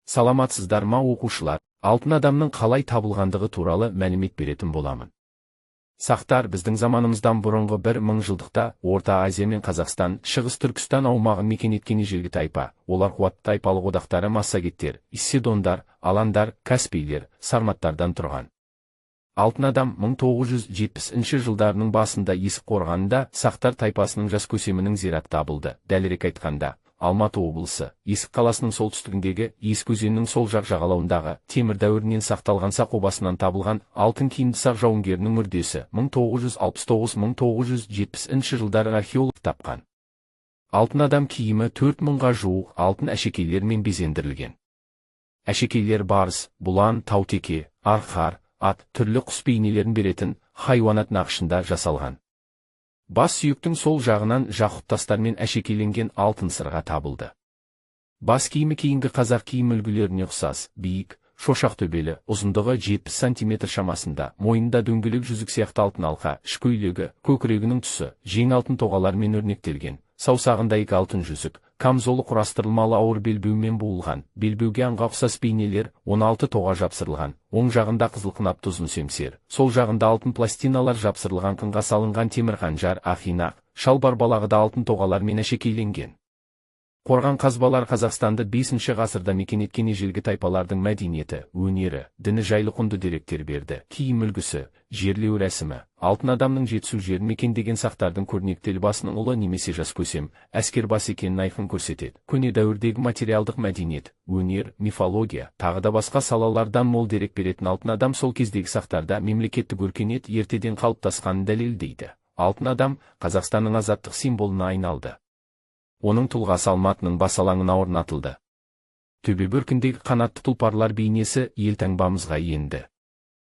Саламатсыздар ма, оқушылар? Алтын адамның қалай табылғандығы туралы мәлімет беретін боламын. Сақтар біздің заманымыздан бұрынғы 1000 жылдықта Орта Азия мен Қазақстан, Шығыс Түркістан аумағын мекен еткен ежелгі тайпа. Олар қуатты тайпалық одақтары массагеттер, исседондар, аландар, каспийлер, сарматтардан тұрған. Алтын адам 1970 жылдарының басында Есік қорғанында сақтар тайпасының жас көсемінің зираты табылды. Дәлірек айтқанда, Алматы облысы, Есік қаласының солтүстігіндегі Есік өзенінің сол жақ жағалауындағы темір дәуірінен сақталған сақ обасынан табылған алтын киімді сақ жауынгерінің мүрдесі 1969-1970 жылдары археолог тапқан. Алтын адам киімі 4000-ға жуық алтын әшекейлермен безендірілген. Әшекейлер барыс, бұлан, таутеке, арқар, ат, түрлі құс бейнелерін беретін хайуанат нақышында жасалған. Бас сүйектің сол жағынан жақұт тастармен әшекейленген алтын сырға табылды. Бас киімі кейінгі қазақ киім үлгілеріне ұқсас, биік, шошақ төбелі, ұзындығы 70 сантиметр шамасында, мойнында дөңгелек жүзік сияқты алтын алқа, ішкөйлегі, көкірегінің тұсы, жең алтын тоғалармен өрнектелген, саусағында екі алтын жүзік, камзолы құрастырылмалы ауыр белбеумен буылған, белбеуге аңға ұқсас бейнелер, 16 тоға жапсырылған, оң жағында қызыл қынапты ұзын семсер, сол жағында алтын пластиналар жапсырылған қынға салынған темір қанжар, ақинақ, шалбар балағы да алтын тоғалармен әшекейленген. Қорған қазбалар Қазақстанды 5 ғасырда мекен еткен ежелгі тайпалардың мәдениеті, өнері, діні жайлы құнды деректер берді. Киім үлгісі, жерлеу рәсімі, алтын адамның Жетісу жерін мекендеген сақтардың көрнекті елбасының ұлы немесе жас көсем, әскербасы екенін айқын көрсетеді. Көне дәуірдегі материалдық мәдениет, өнер, мифология, тағы да басқа салалардан мол дерек беретін алтын адам сол кездегі сақтарда мемлекеттік өркениет ертеден қалыптасқанын дәлелдейді. Алтын адам Қазақстанның азаттық символына айналды. Оның тұлғасы Алматының бас алаңына орнатылды. Төбе бөркіндегі қанатты тұлпарлар бейнесі елтаңбамызға енді.